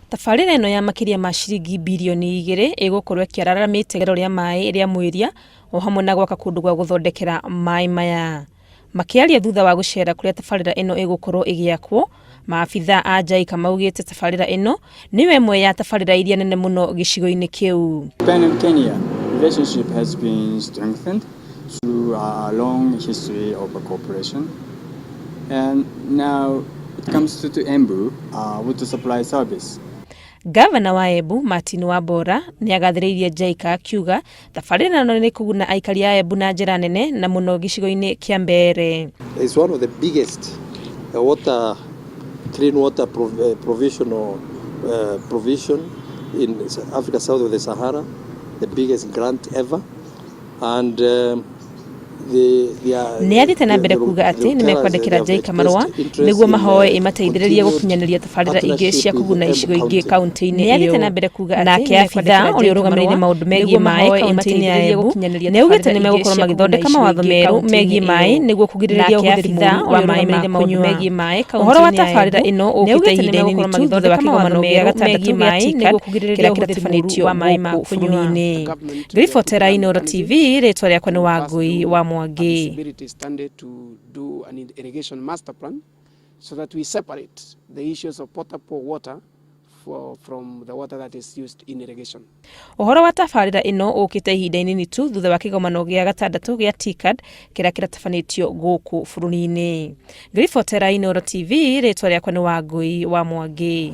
Tabarĩra ĩno ya makĩria ma ciringi birioni 2 ĩgũkorwo ĩkĩararamia itegero rĩa maĩ rĩa Mwĩria o hamwe na gwaka kũndũ gwa gũthondekera maĩ maya. Makĩaria thutha wa gũcera kũrĩa tabarĩra ĩno ĩgũkorwo ĩgĩakwo, maabithaa a JICA maugĩte tabarĩra ĩno nĩyo ĩmwe ya tabarĩra iria nene mũno gĩcigo-inĩ kĩu. Japan and Kenya relationship has been strengthened through a long history of cooperation. And now it comes to Embu water supply service. Ngavana wa Embu Martin Wambora nĩ agathĩrĩirie JICA akiuga tabarĩra ĩno nĩ kũguna aikari a Embu na njĩra nene na mũno gĩcigo-inĩ kĩa Mbeere. It's one of the biggest water, clean water provisional provision in Africa south of the Sahara, the biggest grant ever. And Nĩ athiĩte na mbere kuuga atĩ nĩ mekwandĩkĩra JICA marũa nĩguo mahoe ĩmateithĩrĩrie gũkinyanĩria tabarĩra ingĩ cia kũguna icigo ingĩ kaunti-inĩ ĩyo. Nake abithaa ũrĩa ũrũgamĩrĩire maũndũ megiĩ maĩ kaunti-inĩ ya Embu nĩ augĩte nĩ megũkorwo magĩthondeka mawatho merũ megiĩ maĩ nĩguo kũgirĩrĩria ũhũthĩri mũũru wa maĩ ma kũnyua. Ũhoro wa tabarĩra ĩno ũkĩte ihinda inini tu thutha wa kĩgomano gĩa gatandatũ gĩa TICAD kĩrĩa kĩratabanĩtio gũkũ bũrũri-inĩ. Ngĩribotera Inooro TV, rĩtwa rĩakwa nĩ Wangui wa Mwangi. Do an irrigation master plan so that we separate the issues of potable water from the water that is used in irrigation. Ũhoro wa tabarĩra ĩno ũkĩte ihinda inini tu thutha wa kĩgomano gĩa gatandatũ gĩa TICAD kĩrĩa kĩratabanĩtio gũkũ bũrũri-inĩ. Ngĩribotera Inooro TV, rĩtwa rĩakwa nĩ Wangui wa Mwangi.